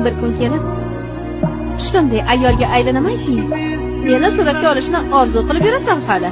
Bir kun kelib shunday ayolga aylanamanki, meni suratga olishni orzu qilib yurasan hali.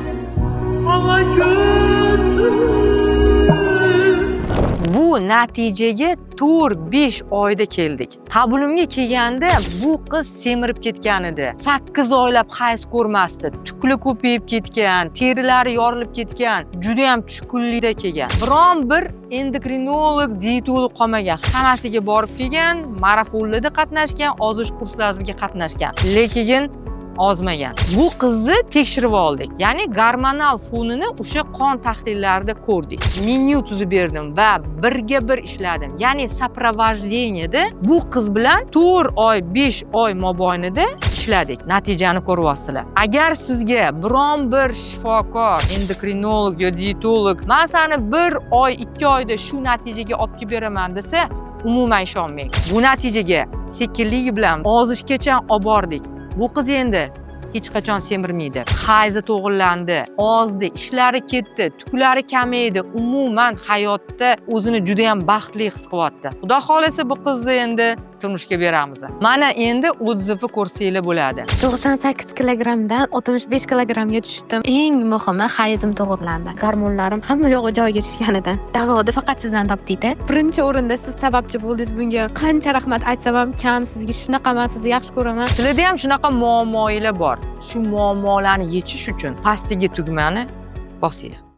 Bu natijaga 4-5 oyda keldik. Qabulimga kelganda bu qiz semirib ketgan edi. 8 oylab hayz ko'rmasdi. Tukli ko'payib ketgan, terilari yorilib ketgan, juda ham tushkunlikda kelgan. Biron bir endokrinolog, dietolog qolmagan. Hammasiga borib kelgan, marafonlarda qatnashgan, ozish kurslariga qatnashgan. Lekin ozmagan. Bu qizni tekshirib oldik. Ya'ni gormonal fonini o'sha qon tahlillarida ko'rdik. Menyu tuzib berdim va birga bir ishladim. Ya'ni сопровождение da bu qiz bilan 4 oy, 5 oy mobaynida ishladik. Natijani ko'ryapsizlar. Agar sizga biron bir shifokor, endokrinolog yo dietolog "Men seni 1 oy, 2 oyda shu natijaga olib kelib beraman" desa, umuman ishonmang. Bu natijaga sekinlik bilan ozishgacha olib bordik. Bu qiz endi hech qachon semirmaydi. Hayzi to'g'irlandi, ozdi, ishlari ketdi, tuklari kamaydi. Umuman hayotda o'zini juda ham baxtli his qilyapti. Xudo xohlasa, bu qizni endi turmushga beramiz. Mana endi отзыв i ko'rsanglar bo'ladi. 98 kilogrammdan 65 kilogrammga tushdim. Eng muhimi, hayzim to'g'irlandi. Gormonlarim hamma yog'i joyiga tushganidan. Davoni faqat sizdan topdik-da. Birinchi o'rinda siz sababchi bo'ldingiz bunga. Qancha rahmat aytsam ham kam sizga. Shunaqaman, sizni yaxshi ko'raman. Sizlarda ham shunaqa muammolar bor. Shu muammolarni yechish uchun pastdagi tugmani bosinglar.